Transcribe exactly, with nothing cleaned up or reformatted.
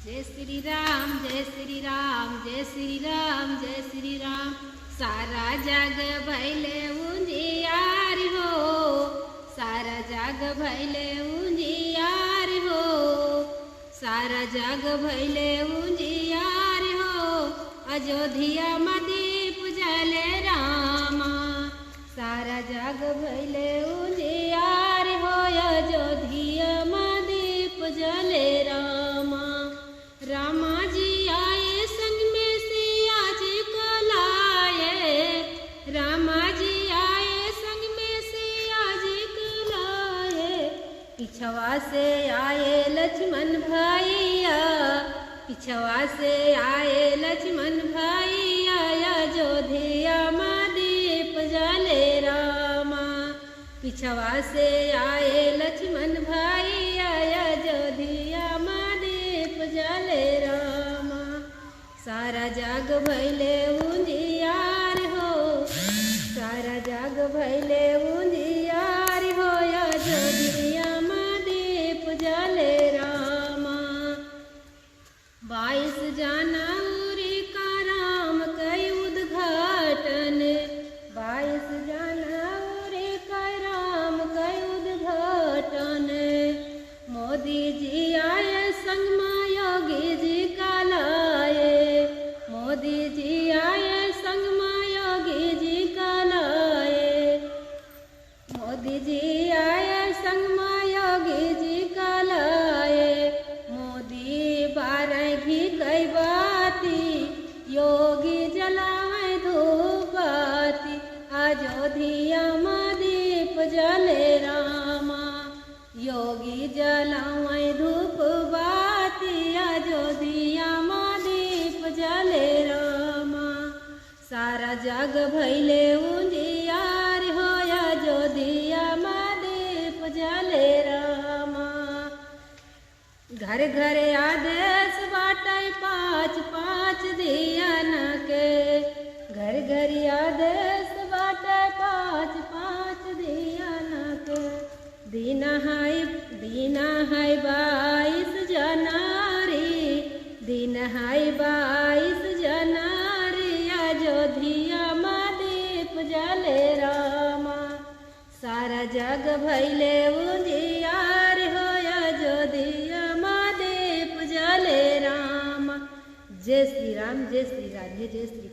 जय श्री राम, जय श्री राम, जय श्री राम, जय श्री राम। सारा जग भइले उजियार हो, सारा जग भइले उजियार हो, सारा जग भइले उजियार हो। अयोध्या मा दीप जले रामा, सारा जग भइले उजियार हो। अयोध्या मा दीप जले रामा। रामा जी आए संग में सिया जी को लाए, रामा जी आए संग में सिया जी को लाए। पिछवा से आए लक्ष्मण भइया, पिछवा से आए लक्ष्मण भइया। अयोध्या मा दीप जले रामा, पिछवा से आए लक्ष्मण भइया। अयोध्या मा दीप जले रामा। सारा जग भइले उजियार हो, सारा जग भइले उजियार हो। अयोध्या मा दीप जले रामा। बाईस जनवरी का राम कइ उद्घाटन, बाईस जनवरी का राम कइ उद्घाटन। मोदी जी आए संग मा योगी जी का लाए, मोदी जी आए संग मा योगी जी का लाए। मोदी जी आए संग मा योगी जी का लाए। मोदी बारह घी कइ बाती, योगी जलावे धूप बाती। अयोध्या मा दीप जले रामा, योगी जलावे धूप बाती। अयोध्या मा दीप जले रामा। सारा जग भइले उजियार हो। अयोध्या मा दीप जले रामा। घर घर आदेश बाटे पाँच पाँच दियन के, घर घर आदेश बाटे पाँच पाँच दियन के। दिन है, दिन है बाईस जनवरी, दिन है बाईस जनवरी। अयोध्या मा दीप जले रामा। सारा जग भइले उजियार हो। अयोध्या मा दीप जले रामा। जय श्री राम, जय श्री राधे, जय श्री